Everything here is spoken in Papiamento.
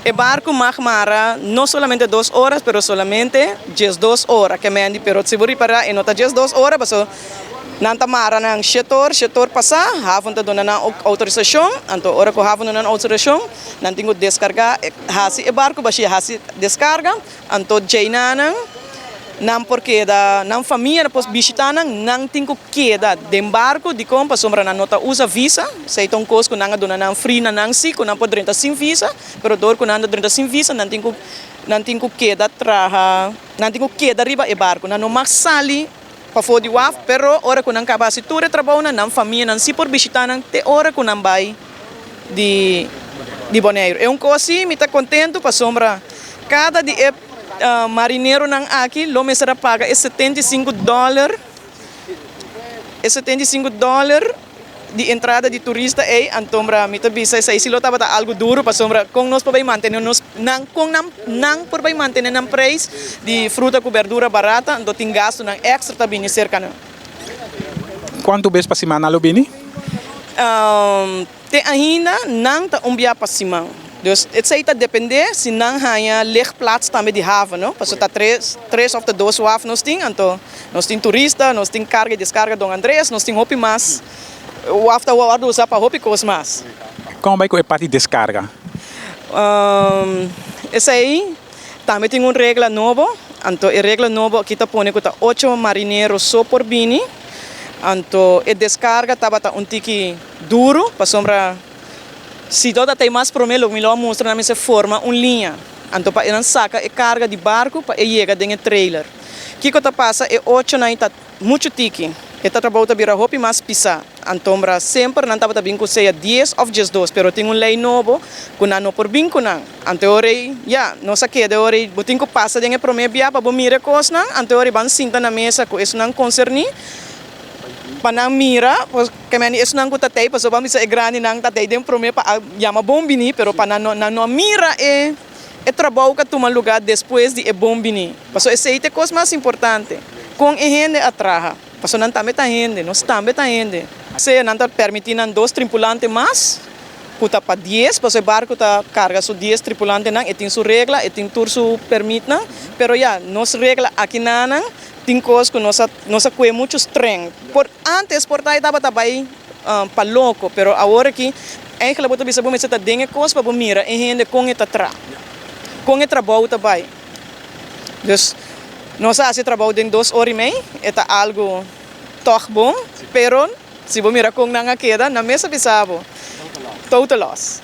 E barku mag mara no solamente 2 ora, pero solamente 12 ora. Ke men, pero si bo ripará, e no ta 12 ora, paso nan ta mara nan 7 or, 7 or pasá, haven ta duna nan outorisashon, anto ora ku haven duna nan outorisashon, nan tin ku deskargá, hasi e barku bashí, hasi deskarga, anto djei nan por keda, nan famia por bishitá nan, nan tin ku keda den barku, dikon? Pasobra nan no ta usa visa, esei ta un kos ku nan a duna nan free na nan si, ku nan por drenta sin visa, pero dor ku nan ta drenta sin visa, nan tin ku keda traha, nan tin ku keda riba e barku, nan no mag sali pafó di waf, pero ora ku nan kaba hasi tur e trabou nan, nan famia nan si por bishitá nan te ora ku nan bai di Boneiru. E un kos si, mi ta kontentu pasobra kada di e marineronan aki lo mester a paga e $75, e $75 di entrada di turista ei, anto mi ta bisa esei si lo tabata algu duru pasobra kon nos por mantené nos nan kon nan nan por mantené nan preis di fruta ku berdura barata, anto tin gastonan èkstra ta bini serka nan. Kuantu bes pa siman lo bini? Te ainda nan ta un bia pa siman. Dus esei ta dependé si nan haña ligplaats tambe di haven, no? Paso ta tres òf dos waf nos tin, anto nos tin turista, nos tin karga i deskarga Don Andres, nos tin hopi mas. Waf ta wòrdu usá pa hopi kos mas. Kon bai ku e parti deskarga? Esei tambe tin un regla nobo, anto e regla nobo aki ta pone ku ta ocho marinero so por bini, anto e deskarga tabata un tiki duru, pasobra si tabata mas promé lo mi lo a mustra nan mester forma un liña, anto pa nan saka e karga di barku pa e yega den e trailer. Kiko ta pasa? E ocho nan ta muchu tiki, e ta trabou ta bira hopi mas pisá, anto semper nan tabata bin ku sea 10 òf 12, pero tin un lei nobo ku nan no por bin ku nan. Anto ora ya, nos a keda ora bo tin ku pasa den e promé bia pa bo mira kosnan, anto ora ban sinta na mesa ku esnan konserní, pa nan mira, pues, ke men esnan ku ta tei, paso ban bisa e grandinan ta tei den promé pa yama bon bini, pero pa nan no mira e trabou ku a tuma lugá despues di e bon bini. Paso esei ta e kos mas importante. Kon e hende a traha. Paso nan tambe ta hende, nos tambe ta hende. Sea nan ta permití nan dos tripulante mas, ku ta pa 10, paso e barku ta karga su 10 tripulantenan, e tin su regla, e tin tur su pèrmitnan, pero ya, nos regla akinan tin kos ku nos a kue muchu streng. Por antes por ta tabata bai pa loko, pero awor aki eigenlijk bo ta bisa bo mester ta den e kos pa bo mira e hende kon e ta traha. Kon e trabou ta bai. Dus nos a hasi trabou den 2 ora i mei, e ta algu toch bon, pero si bo mira kon nan a keda, nan mes a bisa bo. Total loss.